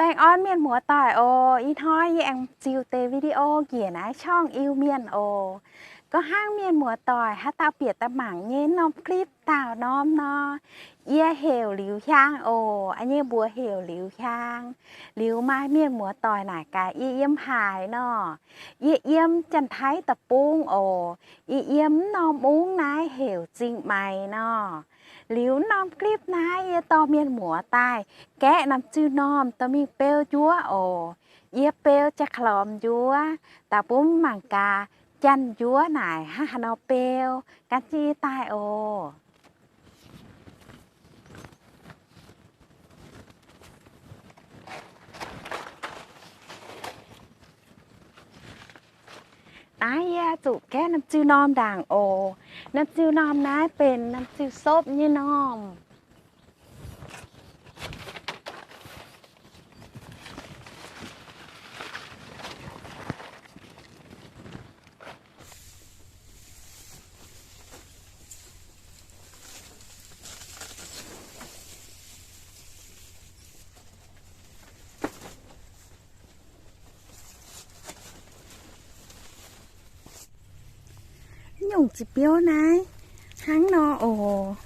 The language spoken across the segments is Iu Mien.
Baengh orn mienh muoz-doic oc. Ih hnoi yie aengx ziux deix video njiec naaiv ช่อง Iu Mienh oc. Gorngv hnangv mienh muoz-doic haaix dauh bieqc daaih mangc nyei norm clip daauh norm nor, yie heuc Liuz Hiaang oc. A'nyei mbuox heuc Liuz Hiaang. Liuz maaih mienh muoz-doic naaic gaax yie yiem haaix nor. Yie yiem Janx-Taiv deic-bung oc. Yie yiem norm mungv naaiv heuc Zingh Maix nor. Liuz norm clip naaiv yie dorh mienh muoz daaih gaeqv norm ziuh normh dorh mingh beu njuov oc. Yie beu jaa-ka'lormx njuov, daaih bun mangc gaax janx njuov naaic hnangv haaix nor beu. Gan jienv yie daaih oc. Naaiv yie zuqc gaeqv norm ziuh normh ndaangc oc. Norm ziuh normh naaiv benx norm ziuh sopv nyei normh. Nyungc ziqc biouv naaiv hnangv nor oc.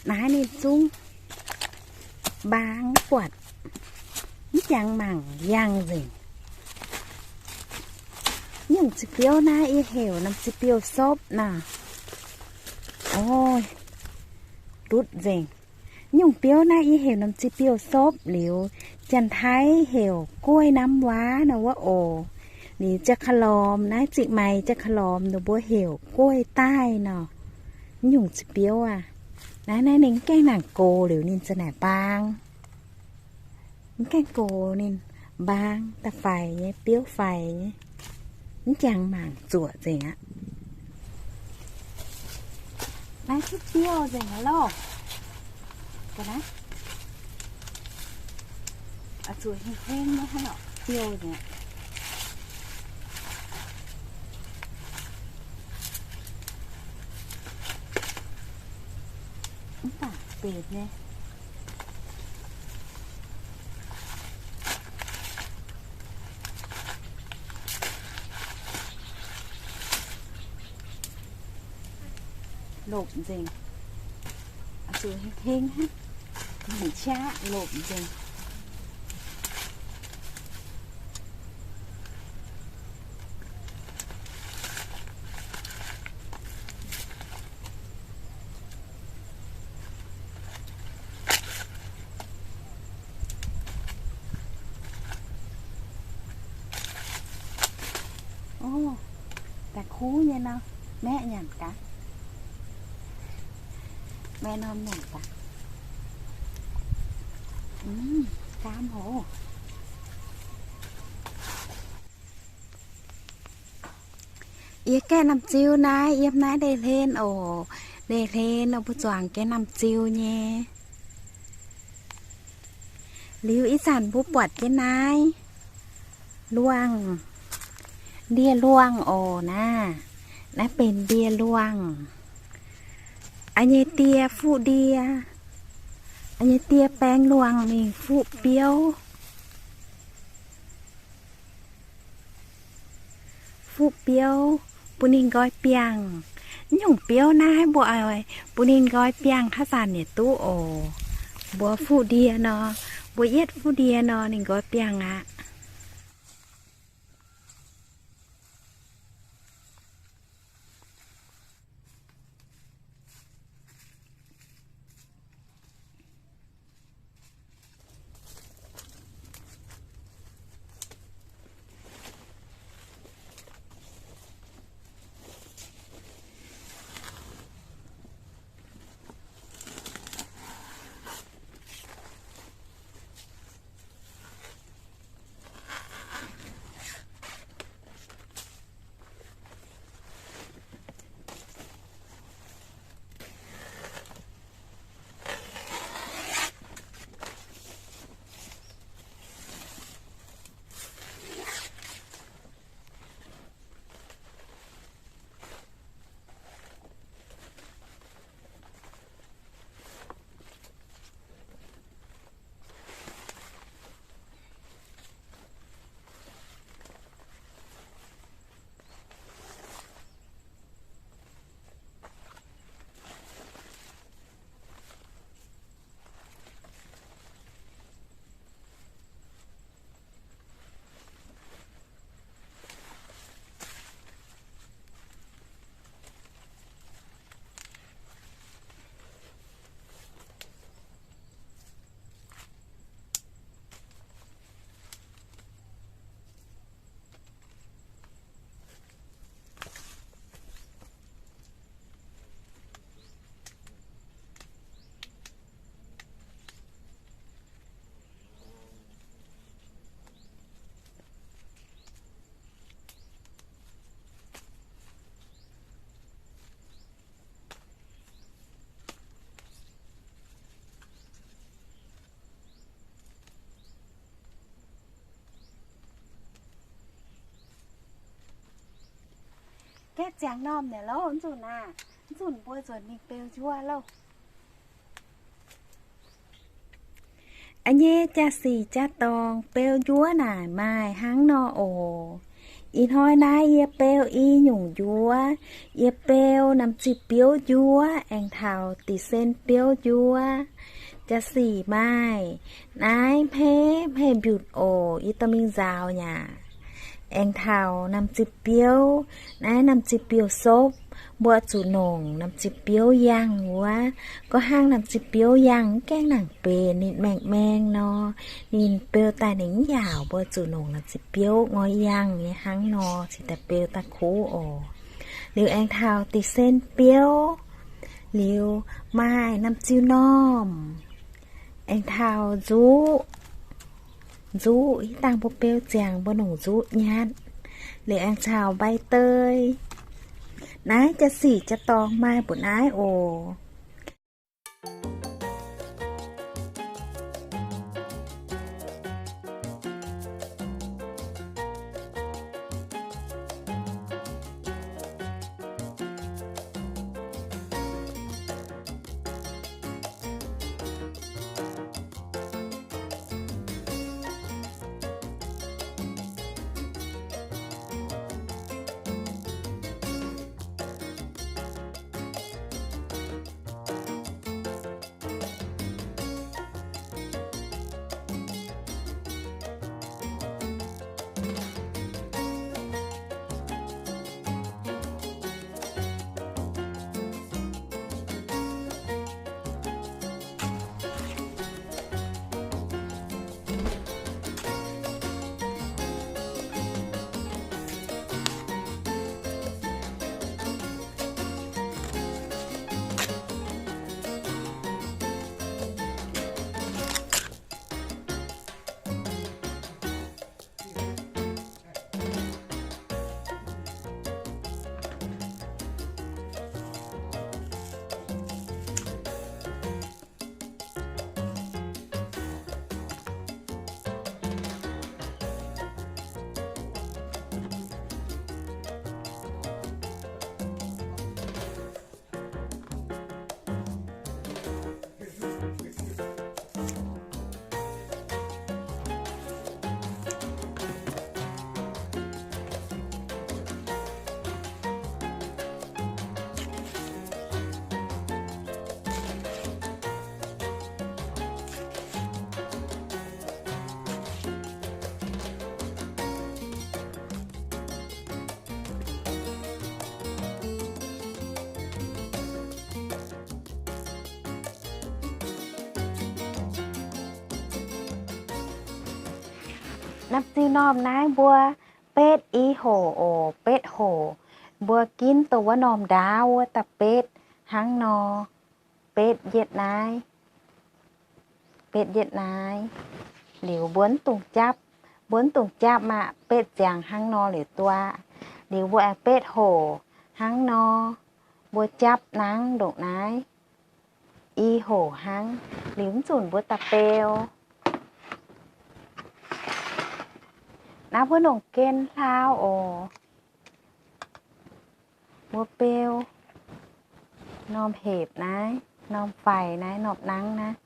Naaiv ninh zungv mbaang buatc, mv jangx mangc yangh nzengc. Nyungc ziqc biouv naaiv yie heuc norm ziqc biouv sopv nor. Oc, ndutv nzengc. Nyungc biouv naaiv yie heuc norm ziqc biouv sopv liuz, Janx-Taiv heuc กล้วยน้ำว้า nor wuov oc. Liuz jaa-ka'lormx naaiv, Zingh Maix jaa-ka'lormx ninh mbuo heuc กล้วยใต้ nor. Nyungc ziqc biouv aac, naaiv naaiv ninh mv gaengh nangc gox liuz ninh za'naaic mbaang. Mv gaengh gox ninh mbaang da'faix nyei, biouv faix nyei. Mv jangx mangc zuoqc nzengc aqv. Naaiv duqv biouv nzengc aqv loh. Ga'naaiv, zuqc heng-heng nyei hnangv nor biouv nzengc. Mv baac benx nyei. Lopc nzengc. Zuqc heng-heng hnangv, hengx qaqv lopc nzengc. Ov, daaih kuv nyei nor, maeqv nyanc gaax. Maeqv norm nyanc gaax. Gaam hov. Yie gaeqv norm ziu naaiv yiem naaiv ndeic-hlen oc. Ndeic-hlen oc, mbuo zuangx gaeqv norm ziu nyei. Liuz ih zanc mbuo buatc jienv naaiv luangh, ndie-luangh oc naaiv. Naaiv benx ndie-luangh. A'nyei die fuqv ndie, a'nyei die baeng luangh mingh fuqv biouv. Fuqv biouv bun ninh nqoi biangh. Nyungc biouv naaiv mbuo oix bun ninh nqoi biangh haaix zanc yaac duqv oc. Mbuo fuqv ndie nor, mbuo yietv fuqv ndie nor ninh nqoi biangh aqv. ziangx normh naaic louh, mv zunc aah, mv zunc mbuo nzuonx mingh beu njuov louh. A'nyei jaa-sic jaa-dorngx beu njuov naaic maaih hnangv nor oc. Ih hnoi naaiv yie beu i nyungc njuov. Yie beu namx ziqc biouv njuov aengx taux da'sen biouv njuov. Jaa-sic maaih naaiv hmeiv hmeiv mbiutc oc, yie dorh mingh nzaaux yaac aengx taux namx ziqc biouv. Naaiv namx ziqc biouv sopv, mbuo zuqc nongc namx ziqc biouv yangh wuov. Gorngv hnangv namx ziqc biouv yangh mv gaengh nangc benx, ninh maeng-maeng nor, ninh beu daaih ninh mv yaauc, mbuo zuqc nongc namx ziqc biouv ngoi yangh nyei hnangv nor cingx daaih beu daaih kuv oc. Liuz aengx taux da'sen biouv, liuz maaih namx ziu normh, aengx taux nzuqv. Nzuqv ih dangh mbuo beu ziangx mbuo nongc nzuqv nyatv. Liuz aengx caux mbai dei. Naaiv jaa-sic jaa-dorngx maaih mbu'naaiv oc. Namx ziu normh naaiv mbuo betv i hoc oc, betv hoc. Mbuo ginv dongh wuov normh ndaauv wuov daaih betv hnangv nor. Betv yietv naaiv, betv yietv naaiv. Liuz mbuo mv dungx japv, mbuo mv dungx japv maah, betv ziangx hnangv nor liuz duqv. Liuz mbuo aengx betv hoc hnangv nor, mbuo japv nangv ndongc naaiv i hoc hnangv. Liuz mv zunc mbuo da'beu. Naaiv mbuo nongc gen hlaau oc. Mbuo beu norm hepc naaiv, norm faix naaiv, norm nangv naaiv.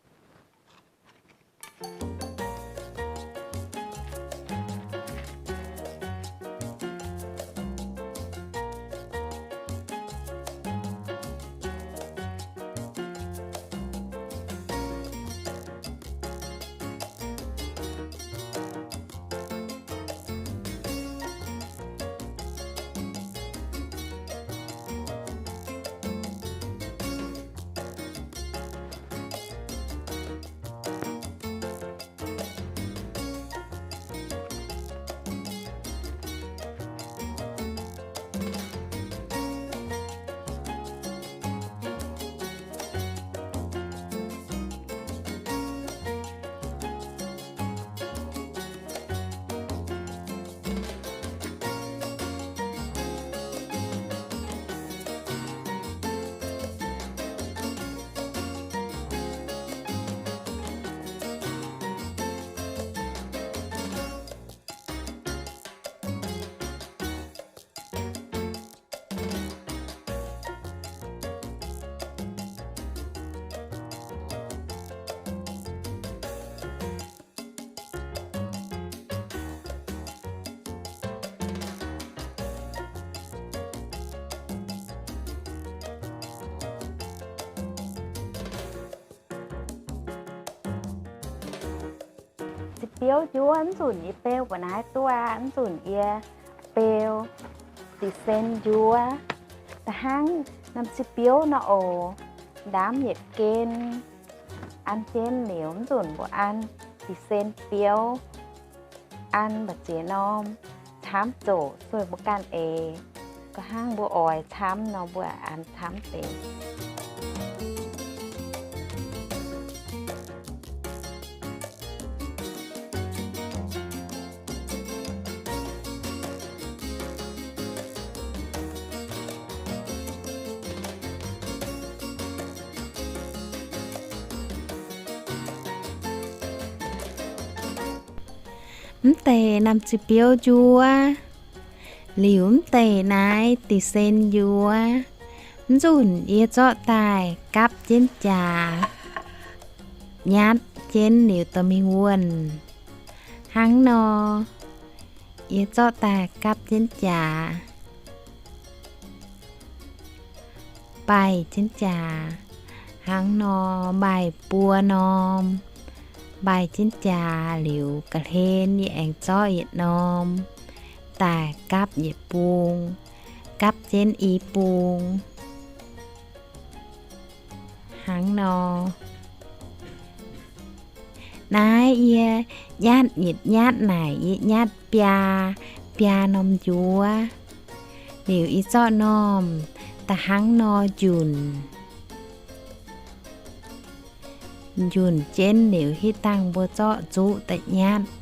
ziqc biouv njuov. Mv nzunc yie beu mbuo naaiv duqv aqv. Mv nzunc yie beu da'sen njuov. Da'hnangv norm ziqc biouv nor oc, ndaamv yietc gen, an jienv liuz mv nzunc mbuo an da'sen biouv, an mbu'ziex norm camv zoqc sueih mbuo ganh eix. Ga'hnangv mbuo oix camv nor mbuo an camv deix. Mv deix norm ziqc biouv njuov, liuz mv deix naaiv da'sen njuov. Mv nzunc yie zorqv daaih gapv jienv jaax, nyatv jienv liuz dorh mingh wuonh. Hnangv nor, yie zorqv daaih gapv jienv jaax, mbaih jienv jaax. Hnangv nor mbaih buo norm, mbaih jienv jaax liuz ga'hlen yie aengx zorqv yietc norm daaih gapv yietc bung, gapv jienv i bung. Hnangv nor. Naaiv yie nyatv yietc nyatv naaic yie nyatv biaa, biaa norm njuov. Liuz yie zorqv normh da'hnangv nor njunc, njunc jienv liuz hitv dangh mbuo zorqv zuqv da'nyatv.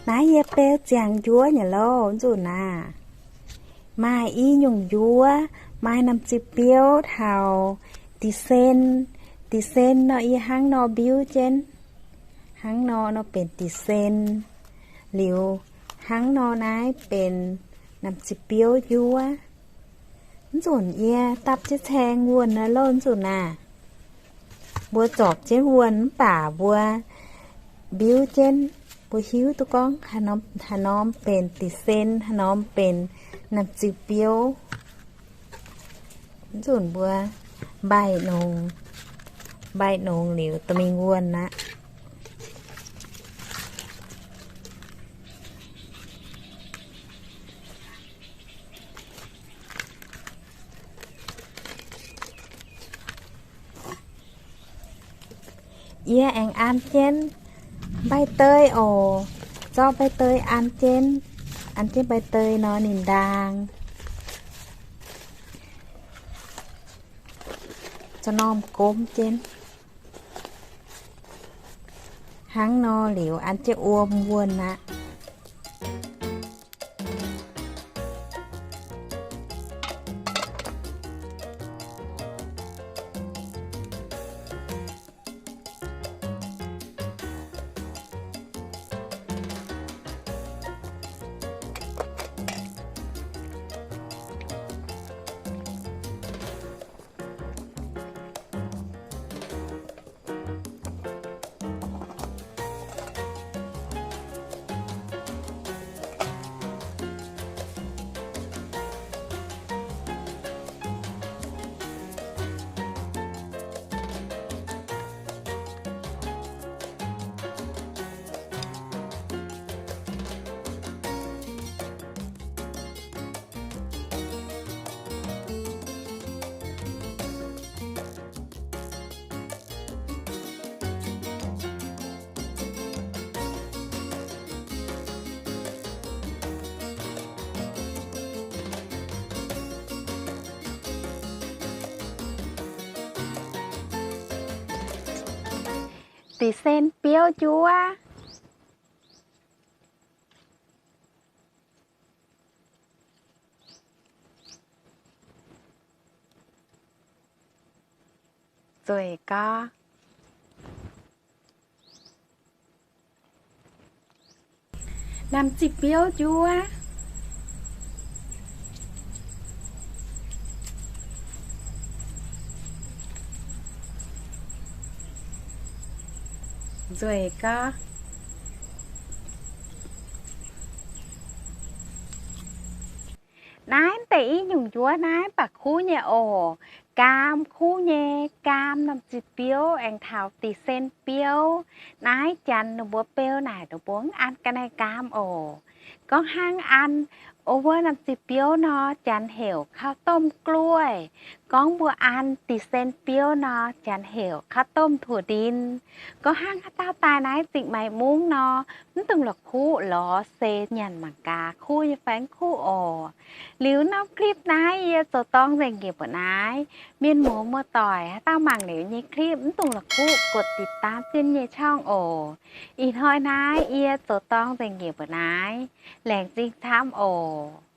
Naaiv yie beu ziangx njuov nyei loh, nzunc naaiv. Maaih i nyungc njuov, maaih namx ziqc biouv taux da'sen. Da'sen nor yie hnangv nor mbiuv jienv. Hnangv nor, nor benx da'sen. Liuz hnangv nor naaiv benx namx ziqc biouv njuov. Nzunc yie dapv jienv caeng wuonh naaiv loh, nzunc naaiv. Mbuo zorpc jienv wuonh mv baac mbuo mbiuv jienv, mbuo hiuv duqv gorngv haaix norm benx da'sen, haaix norm benx namx ziqc biouv. Nzunc mbuo mbaih nongx, mbaih nongx liuz dorh mingh wuonh aqv. Yie aengx an jienv ใบเตย oc. Zorqv ใบเตย an jienv, an jienv ใบเตย nor ninh ndaang za'gengh gomv jienv. Hnangv nor liuz an jienv wuom wuonh aqv. Da'sen biouv njuov. Nzueic gaax. Namx ziqc biouv njuov. Nzueic gaax. Naaiv deix i nyungc njuov naaiv baac kuv nyei oc. Gaam kuv nyei, gaam namx ziqc biouv aengx taux da'sen biouv. Naaiv janx ninh mbuo beu naaic ninh mbuo mv an ga'naaiv gaam oc. Gorngv hnangv an wuov namx ziqc biouv nor, janx heuc ข้าวต้มกล้วย. Gorngv mbuo an da'sen biouv nor, janx heuc ข้าวต้มถั่วดิน. Gorngv hnangv haaix dauh daaih naaiv Zingh Maix Mungv nor, mv dungx la'kuqv lorz se nyanc mangc gaax kuv nyei fai mv kuv oc. Liuz norm คลิป naaiv yie zoux dorng nzengc njiec mbuo naaiv. Mienh muoz muoz-doic haaix dauh mangc liuz nyei คลิป mv dungx la'kuqv กดติดตาม jienv nyei ช่อง oc. Ih hnoi naaiv yie zoux dorng nzengc njiec mbuo naaiv. Laengz zingh camv oc.